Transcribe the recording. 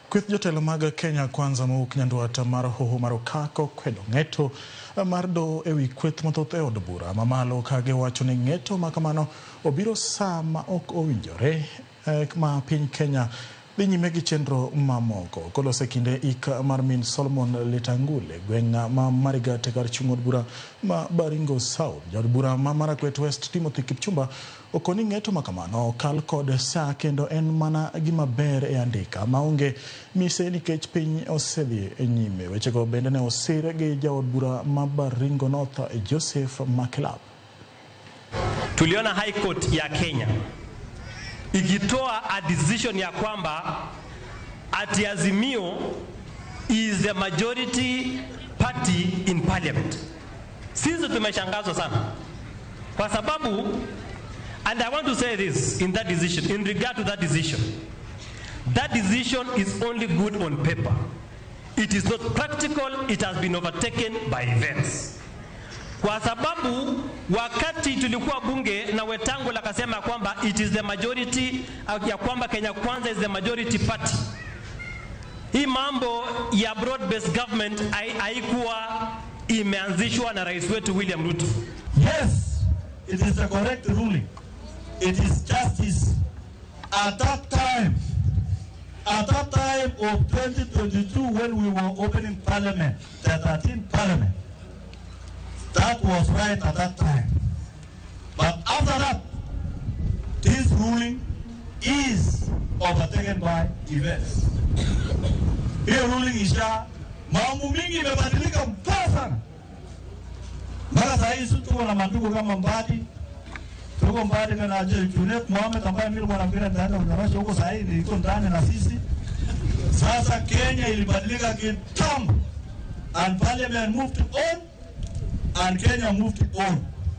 Kweth jotelo mag Kenya Kwanza mowuok nyandwat mar Hoho mar Okak okwedo ng'eto mar doho ewi kweth mathoth e od bura mamalo ka giwacho ni ng'eto ma kamano obiro saa ma ok owinjore ma piny Kenya dhi nyime gi chenro mamoko. Koloso e kinde ik mar min Solomon Letangule gweng' ma Marigat kar chung' od bura ma Baringo South. Jaod bura ma Marakwet West Timothy Kipchumba okoni ng'eto ma kamano kal kod saa kendo en mana gima ber e andika maonge mise nikech piny osedhi nyime. Wechego bende ne osir gi jaod bura ma Baringo North Joseph Makelap. Tuliona High Court ya Kenya ikitoa a decision ya kwamba ati Azimio is the majority party in parliament. Sisi tumeshangazwa sana kwa sababu, and I want to say this in that decision, in regard to that decision is only good on paper. It is not practical, it has been overtaken by events. Kwa sababu wakati tulikuwa bunge na Wetangula akasema kwamba it is the majority, ya kwamba Kenya Kwanza is the majority party. Hii mambo ya broad based government haikuwa imeanzishwa na rais wetu William Ruto. Yes, it is a correct ruling. It is justice. At that time, at that time of 2022 when we were opening parliament, the 13th parliament, that was right at that time. But after that, this ruling is overtaken by events. Hiyo ruling isha, mambo mingi imebadilika mbaya sana. Mpaka saa hii tuko na mandugu kama Mbadi, tuko Mbadi na Junet Mohamed ambaye mimi nilikuwa nafikiri nitaenda kunyorosha huko, saa hii niko ndani na sisi. Sasa Kenya ilibadilika kitambo and parliament moved on and Kenya moved on.